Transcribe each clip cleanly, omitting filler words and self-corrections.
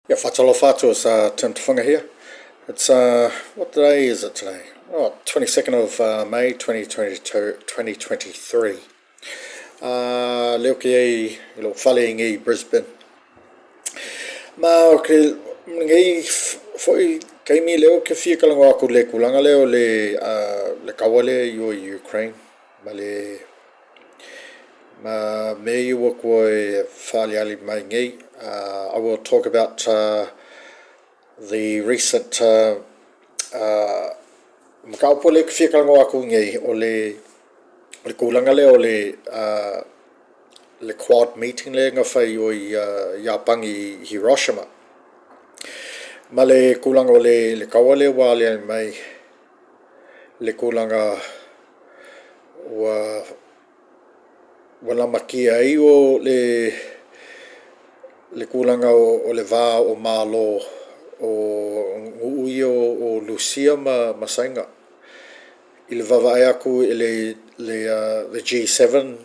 Yeah, Fatalofa atu, it's Tim Tufunga here. It's, what day is it today? Oh, 22nd of May 2022, 2023. Leo ke ei i lou fale i ngei Brisbane. Ma o ke ngei foi kaimi leo ke fia kalango aku le kulanga leo le, le kaua lea i o i Ukraine. Ma le ma mea ia ua toe faaaliali mai nei. I will talk about the recent mataupu lea e fia talanoa atu nei, o le tulaga lea o le Quad meeting lea na fai o i Iapani i Hiroshima. Ma le tulaga o le taua lea ua aliali mai le tulaga ua lamatia ai o le tulaga o le va o Malo o nuu ia o Lusia ma Saina i le vaavaai atu i le G7,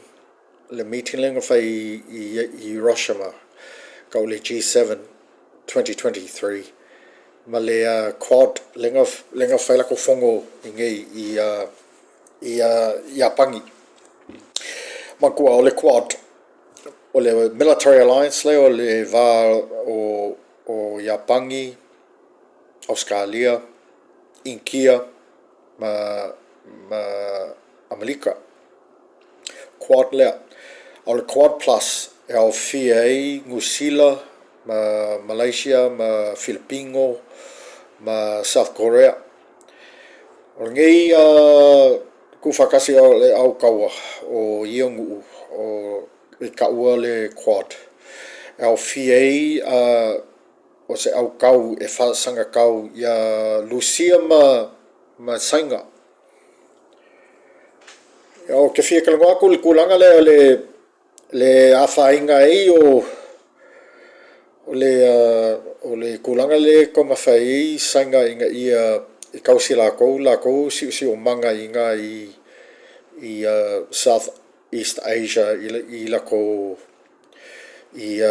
le meeting lea na fai i Hiroshima, tau o le G7 2023, ma le Quad lea na fai latou fono i nei i Iapani. Manatua o le Quad, o le Military Alliance lea o le va o Iapani, Ausetalia, Initia ma Amerika. Quad lea. O le Quad Plus e aofia ai Niu Sila ma Malaysia ma Filipino ma South Korea. O lenei tuufaatasi o le au taua o ia nuu e taua le Quad, e aofia ai o se autau e faasagatau iā Lusia ma Saina. Ou te fia talanoa atu i le tulaga lea o le afaina ai o le tulaga lea e taumafai ai Saina ina ia tausi e latou latou siosiomaga i ina i South East Asia i latou i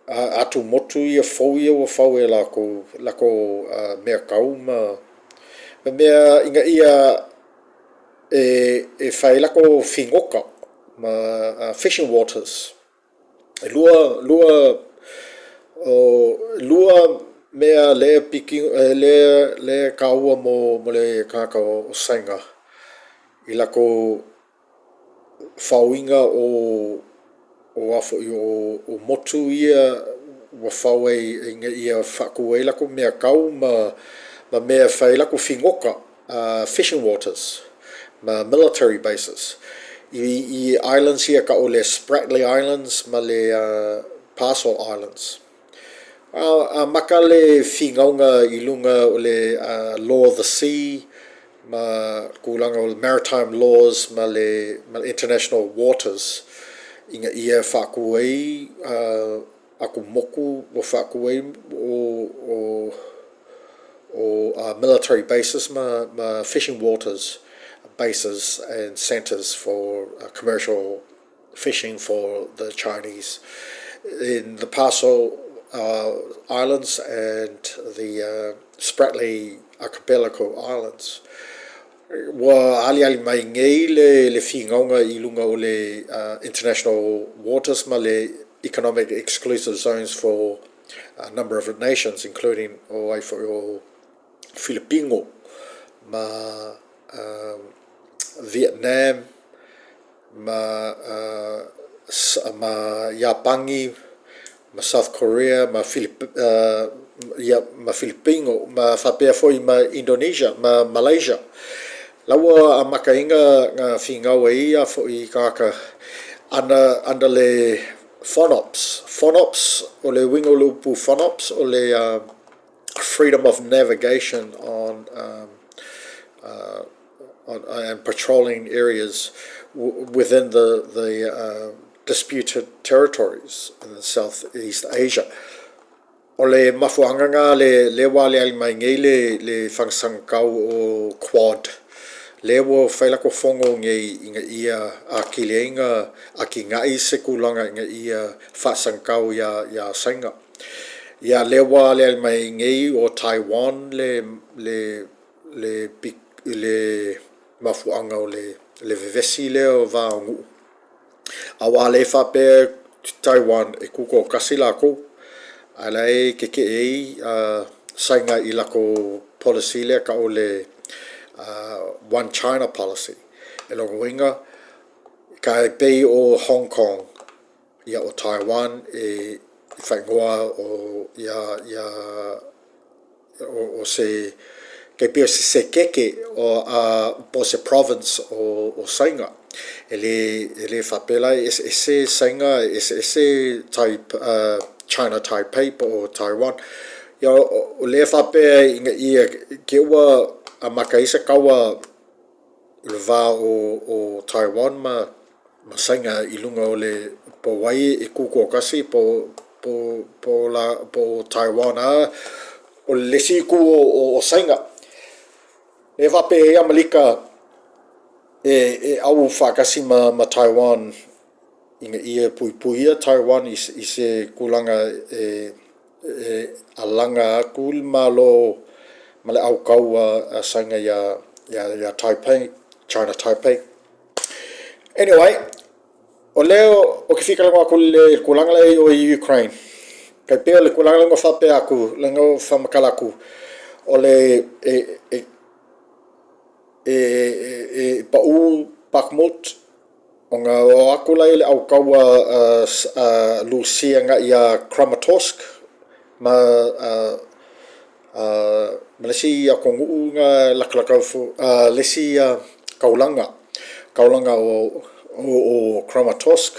atumotu ia fou ia ua fau e latou, latou mea tau ma mea ina ia e fai ai latou figota ma fishing waters. E lua, lua, lua mea lea lea e taua mo le tagata o Saina i latou faoina o motu ia ua fau ai ina ia faatu ai latou mea tau ma mea e fai ai latou figota, fishing waters ma military bases i islands ia e tau o le Spratly Islands ma le Parcel Islands. Amata le finauga i luga o le Law of the Sea ma tulaga o le Maritime Laws ma le International Waters ina ia faatu ai atumotu ua faatu ai o military bases ma fishing waters bases and centres for commercial fishing for the Chinese in the Parcel Islands and the Spratly Archipelago Islands. Ua aliali mai nei le finauga i luga o le International Waters ma le Economic Exclusive Zones for a number of nations including o ai foi o Filipino ma Vietnam ma Iapani, ma South Korea, ma Filipino, ma faapea foi ma Indonesia, ma Malaysia. La ua amataina na finau ai ia foi tagata under le FONOPS. FONOPS, o le uiga o le upu FONOPS, o le Freedom of Navigation on and patrolling areas within the disputed territories in the Southeast Asia. O le mafuaaga lena lea ua aliali mai nei le fagasagatau o Quad, lea ua fai latou fono nei ina ia atili ai na atinae se tulaga ina ia faasagatau iā Saina. Ia lea ua aliali mai nei o Taiwan le le le le mafuaaga o le le vevesi lea o va o nuu. Aua lea e faapea Taiwan e tutoatasi latou, a o la e tetee ai Saina i latou policy lea e tau o le One China Policy. O lona uiga, e tai pei o Hong Kong, ia o Taiwan e faaigoa o ia ia o se tai pei o se sekete po o se province o Saina. E le faapea la e eseese Saina e eseese China Taipei po o Taiwan. Ia o lea e faapea ina ia te i ua amata ai se taua i le va o Taiwan ma Saina i luga o le po o ai e tutoatasi po o Taiwan lava o le isi itu o Saina. Lea e faapea ai Amerika e au faatasi ma Taiwan ina ia puipuia Taiwan i se tulaga e alaga atu le Malo ma le autau a Saina ia Taipei, China Taipei. Anyway, o lea ou te fia talanoa atu i le tulaga lea i o i Ukraine. Tai pei o le tulaga lea na faapea atu, lea na ou faamatala atu, o le e e pau Bakhmut ona o atu lea o le au taua a Rusia agai ia Kramatorsk ma le isi atunuu na latalata le isi taulaga, taulaga o Kramatorsk.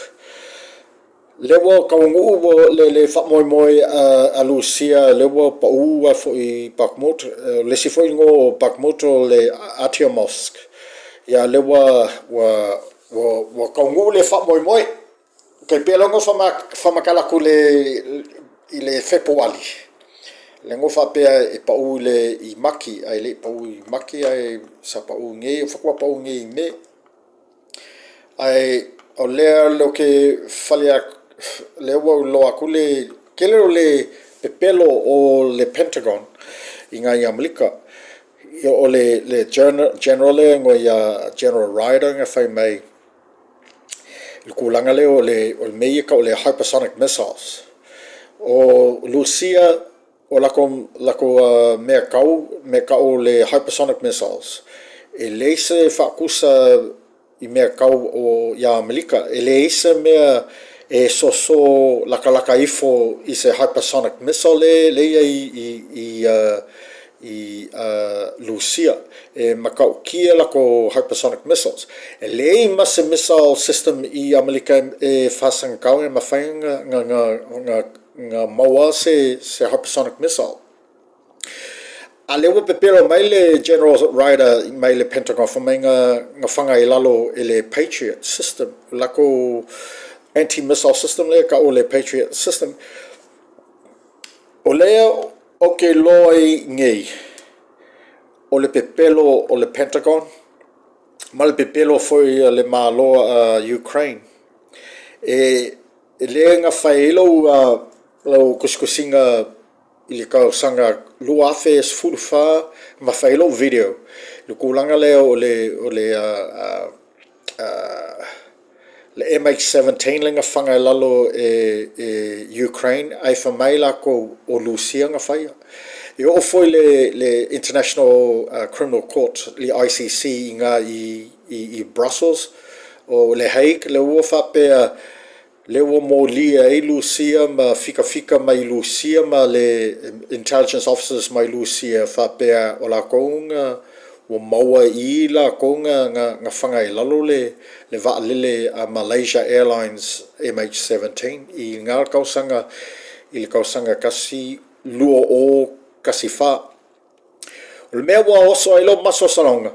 Lea ua taunuu le faamoemoe a Rusia lea ua pau a foi Bakhmut. O le isi foi igoa o Bakhmut o le Artyomovsk. Ia lea ua taunuu le faamoemoe. Tai pei o lea na ou faamatala atu i le Fepuari, lea na ou faapea e pau i Mati, ae le i pau i Mati, ae sa pau nei, faatoa pau nei i Me. Ae o lea ou te fale atu, lea ua ou iloa atu le tele o le pepelo o le Pentagon i ina i Amerika. O le General lea e igoa ia General Ryder na fai mai i le tulaga lea o le mea ia e tau o le hypersonic missiles. O Rusia, o latou mea tau, mea tau o le hypersonic missiles, e leai se faatusa i mea tau o ia Amerika. E leai se mea e soso latalata ifo i se hypersonic missile lea e i ai i Rusia. E matautia latou hypersonic missiles. E leai ma se missile system i Amerika e faasagatau e mafai ona maua se hypersonic missile. A lea ua pepelo mai le General Ryder mai le Pentagon fai mai na faga i lalo e le Patriot system, latou anti-missile system lea e tau o le Patriot system. O lea ou te iloa ai nei, o le pepelo o le Pentagon ma le pepelo foi a le Malo a Ukraine. E le na fai ai lau tusitusiga i le tausaga 2014 ma fai ai lou video i le tulaga lea o le MH17 lea na faga i lalo e Ukraine ae fai mai latou o Rusia na faia. E oo foi le International Criminal Court, le ICC i ina i Brussels, o le Hague, lea ua faapea lea ua molia ai Rusia ma fikafika mai Rusia ma le intelligence officers mai Rusia faapea o latou na ua maua i latou na faga i lalo le vaalele a Malaysia Airlines MH17 i lena tausaga i le tausaga 2014. O le mea ua oso ai lou masalosaloga,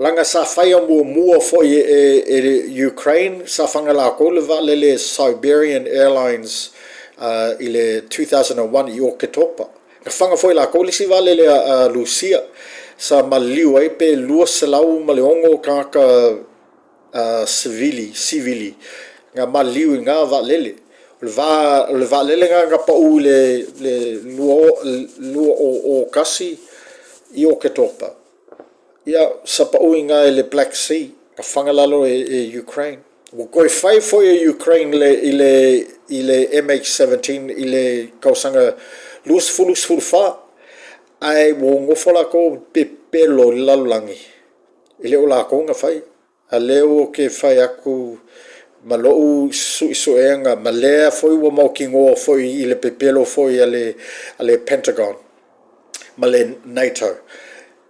leaga sa faia muamua foi e Ukraine, sa faga latou le vaalele Siberian Airlines i le 2001 i Oketopa. Na faga foi e latou le isi vaalele a Rusia, sa maliliu ai pe 206 tagata sivili, na maliliu i na vaalele. O le va o le vaalele lena na pau i le 2001 i Oketopa, ia sa pau i ina i le Black Sea, na faga lalo e Ukraine. Ua toe fai foi e Ukraine i le MH17 i le tausaga 2014, ae ua nonofo latou pepelo i le lalolagi, e le o latou na faia. A o lea ou te fai atu ma lou suesuega, ma lea foi ua mautinoa foi i le pepelo foi a le Pentagon ma le NATO.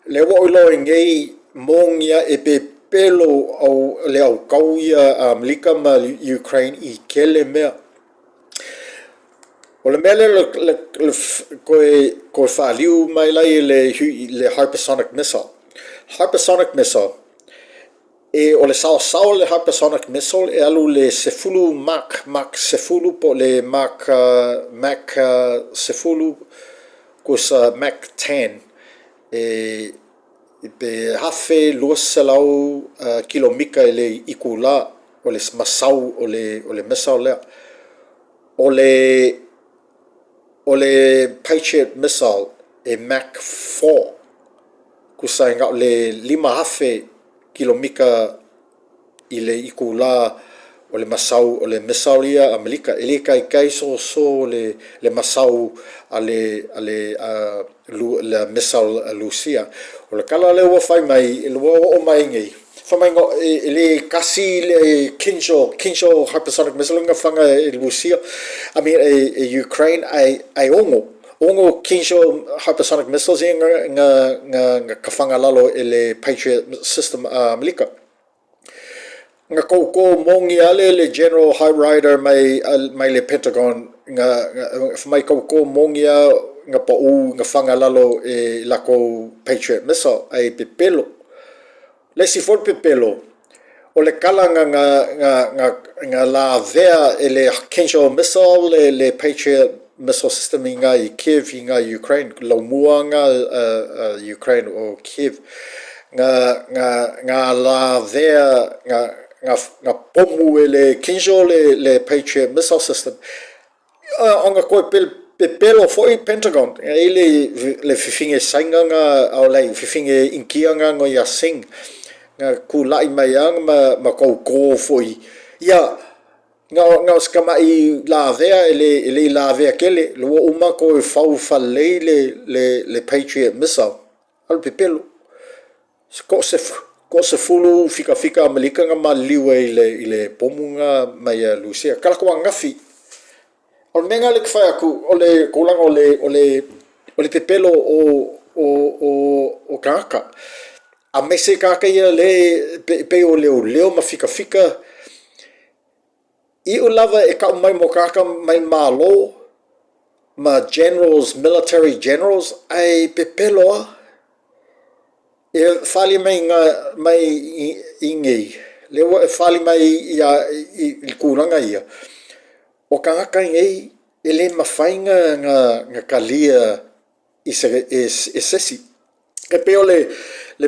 O lea ua ou iloa ai nei, moni lava e pepelo le au tau ia a Amerika ma Ukraine i tele mea. O le mea lea o le toe faaliu mai la i le hypersonic missile. Hypersonic missile, o le saosao o le hypersonic missile e alu i le 10 Mach, Mach 10 po o le Mach, Mach 10 tusa Mach 10, e pe 1200 kilomita i le itula o le masau o le missile lea. O le Patriot missile e Mach 4, tusa e na o le 5,000 kilomita i le itula o le masau o le missile ia a Amerika. E le taitai soso le masau a le missile a Lusia. O le tala lea ua fai mai, ua oo mai nei, fai mai e le tasi le Kinzhal, Kinzhal hypersonic missile na faga e Lusia, I mean e Ukraine, ae ono Kinzhal hypersonic missiles ia na tafaga lalo e le Patriot system a Amerika. Na koukou moni lava le General High Rider mai le Pentagon, na fai mai koukou moni lava na pau na faga lalo e lakou Patriot missile, ae pepelo. Le isi foi pepelo, o le kala na lavea e le Kinzhal missile le Patriot missile system i ina i Kiev, i ina i Ukraine, laumua na a Ukraine o Kiev, na lavea, na pomu e le Kinzhal le Patriot missile system. Ona toe pepelo foi Pentagon, e i le fifine Saina na, o le fifine Initia na no ia Singh, na tulai mai lava ma koukou foi, ia, na o se tamai lavea, e le i lavea tele, ua uma toe fau faalelei le Patriot missile, a o le pepelo. Toasefulu fikafika Amerika na maliliu ai i le pomu na mai a Lusia. Kala ananafi. O le mea lena o lea ou te fai atu, o le tulaga o le pepelo o tagata. Aemaise tagata ia lea e pei o leoleo ma fikafika. Iu lava e tau mai mo tagata mai Malo ma generals, military generals, ae pepelo lava. E fali mai mai i nei, lea ua e fali mai i le tulaga ia, o tagata nei e le mafai na talia e se isi. E pei o le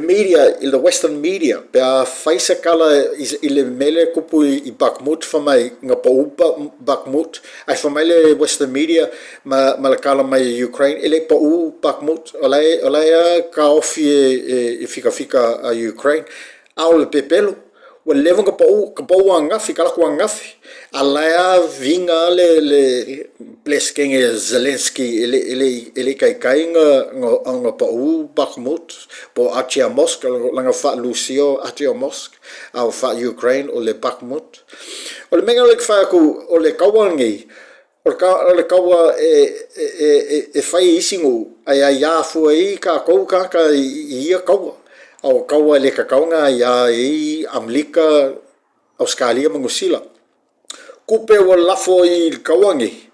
media, i le Western media, pe a fai se tala i le mea lea e tupu i Bakhmut, fai mai na pau Bakhmut, ae fai mai le Western media ma le tala mai e Ukraine, e le i pau Bakhmut, o la e lava taofi e fikafika a Ukraine, a o le pepelo, ua leva ona pau, ka pau ananafi, talaatu ananafi, a o la e lava viga le Peresetene Zelensky e le i taitai ona pau Bakhmut po o Artyomovsk, leaga faa-Lusia o Artyomovsk, a o faa-Ukraine o le Bakhmut. O le mea lena o lea ou te fai atu, o le taua lenei, o le taua e fai e isi nuu, ae aia fua ai tatou tagata i ia taua. A o taua e le tatau ona aia ai Amerika, Ausetalia ma Niu Sila. Tupe ua lafo i le taua lenei,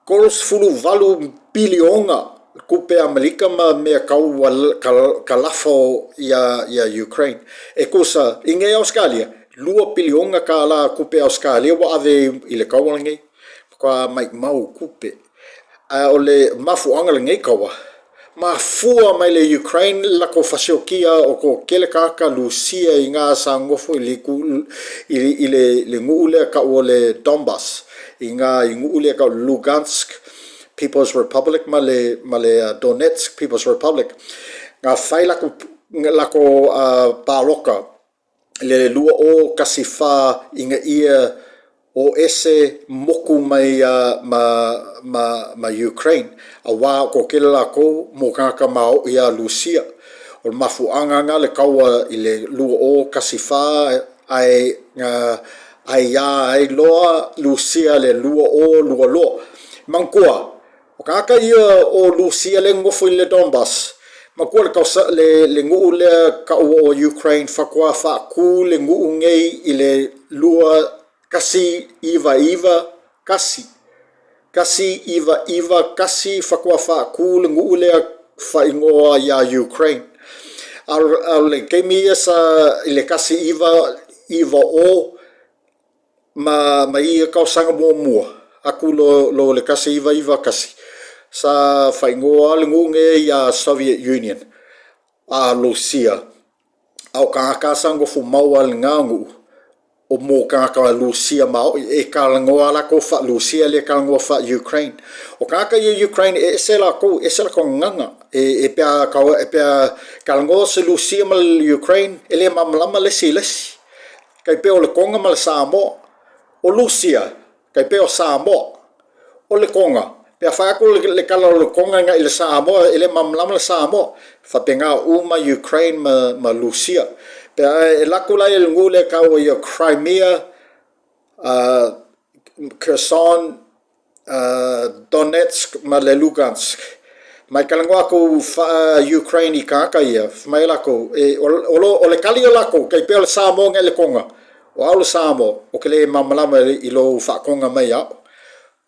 38 piliona tupe Amerika ma mea tau ua ka lafo ia Ukraine. E tusa, i nei Ausetalia, 2 piliona tala tupe Ausetalia ua ave i le taua lenei. Matua maumau tupe. Ae o le mafuaaga o lenei taua, Mafua mai le Ukraine le lakou fasiokia o ko kele tagata Lusia i na sa nonofo i le itu i le nuu lea tau o le Donbas, i na i nuu lea tau o le Lugansk People's Republic ma le Donetsk People's Republic. Na fai lakou palota i le 2014 ina ia o ese moku mai ma Ukraine, aua o toatele latou mo tagata maoti ia Lusia. O le mafuaaga lena le taua i le 2014 ae na aia ai loa Lusia i le 2022. Manatua, o tagata ia o Lusia lea e nonofo i le Donbas, manatua le nuu lea tau o Ukraine faatoa faatu le nuu nei i le 1991. 1991 faatoa faatu le nuu lea faaigoa ia Ukraine. A o le taimi ia sa i le 1990 ma ia tausaga muamua atu lo le 1991, sa faaigoa le nuu nei ia Soviet Union a Lusia. A o tagata sa nonofo mau lava i lena nuu, o mo tagata Lusia maoti, e talanoa latou faa-Lusia, e le talanoa faa-Ukraine. O tagata ia Ukraine e ese latou, e ese latou gagana. E pe a talanoa se Lusia ma le Ukraine, e le malamalama le isi i le isi. Tai pei o le Toga ma le Samoa. O Lusia, tai pei o Samoa. O le Toga, pe a fai atu le tala o le Toga agai i le Samoa, e le malamalama le Samoa. E faapena uma Ukraine ma Lusia. Pe a e alu atu la i le nuu lea e tau o Crimea, Kherson, Donetsk ma le Lugansk. Mai talanoa atu faa-Ukraine i tagata ia, fai mai lakou, o le tali o lakou, tai pei o le Samoa agai i le Toga, o au le Samoa, ou te le malamalama i lou faa-Toga mai ia au.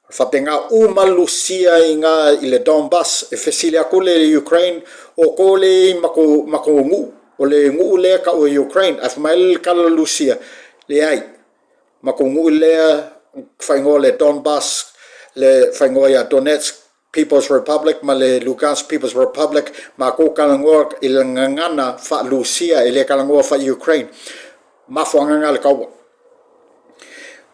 Faapena uma Lusia i ina i le Donbas, e fesili atu le Ukraine, o outou lea e i matou nuu, o le nuu lea e tau o Ukraine, ae fai mai le tala a Lusia, leai, matou nuu lea faaigoa le Donbas, le faaigoa ia Donetsk People's Republic ma le Lugansk People's Republic, matou talanoa i le gagana faa-Lusia, e le talanoa faa-Ukraine. Mafuaaga na le taua.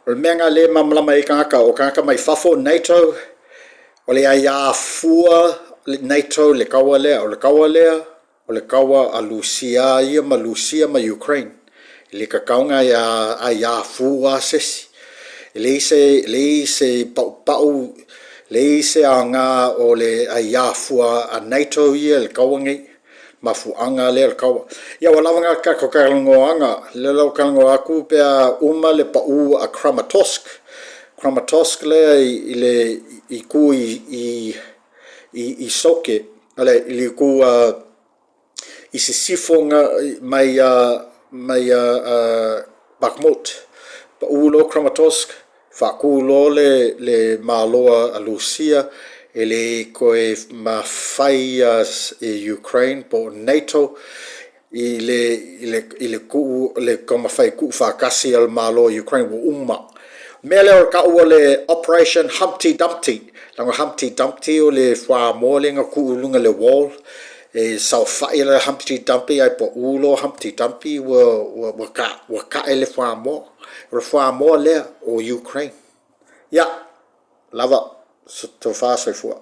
O le mea na le malamalama ai tagata, o tagata mai fafo, NATO, o le aia fua NATO le taua lea. O le taua lea, o le taua a Lusia ia ma Lusia ma Ukraine. E le tatau ona aia fua se isi. E leai se, leai se paupau, leai se aoga o le aia fua a NATO ia i le taua nei. Mafuaaga lea o le taua. Ia ua lava na tatou talanoaga, lea la ua talanoa atu pe a uma le pau a Kramatorsk. Kramatorsk lea i le itu i i Soke, i le itu i sisifo mai mai Bakhmut. Pau loa Kramatorsk, faatu loa le Malo a Lusia, e le toe mafai e Ukraine po o NATO i le tuu le taumafai e tuufaatasi a le Malo o Ukraine ua uma. O le mea lea o le taua o le Operation Humpty Dumpty, leaga o Humpty Dumpty o le fuamoa lea na tuu i luga o le wall, e saofai le Humpty Dumpty ae pau loa Humpty Dumpty ua tae le fuamoa. O le fuamoa lea o Ukraine. Ia, lava, tofa soifua.